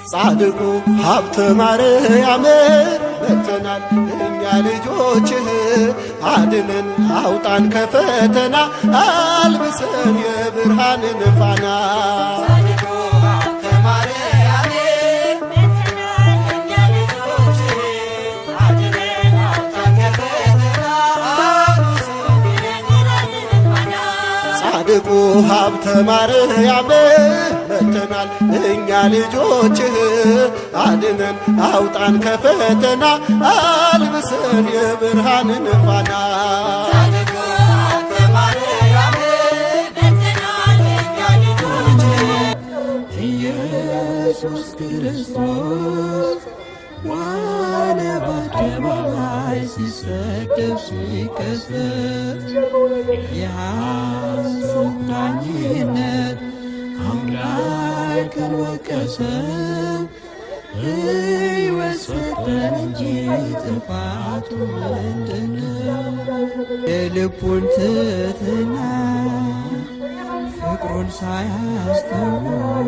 ጻድቁ ሀብተ ማርያም መጥተናል እኛ ልጆችህ፣ አድነን አውጣን ከፈተና፣ አልብሰን የብርሃንን ፋና። ጻድቁ ሀብተ ማርያም መጥተናል እኛ ልጆችህ፣ አድነን አውጣን ከፈተና፣ አልብሰን የብርሃንን ፋና። ኢየሱስ ክርስቶስ ዋለ በአደባባይ ሲሰደብ ሲከሰስ፣ የሐሰት ዳኝነት አምላክን ወቀሰ። ሕይወት ሰጠን እንጂ ጥፋቱ ምንድነው? የልቡን ትሕትና ፍቅሩን ሳያስተውሉ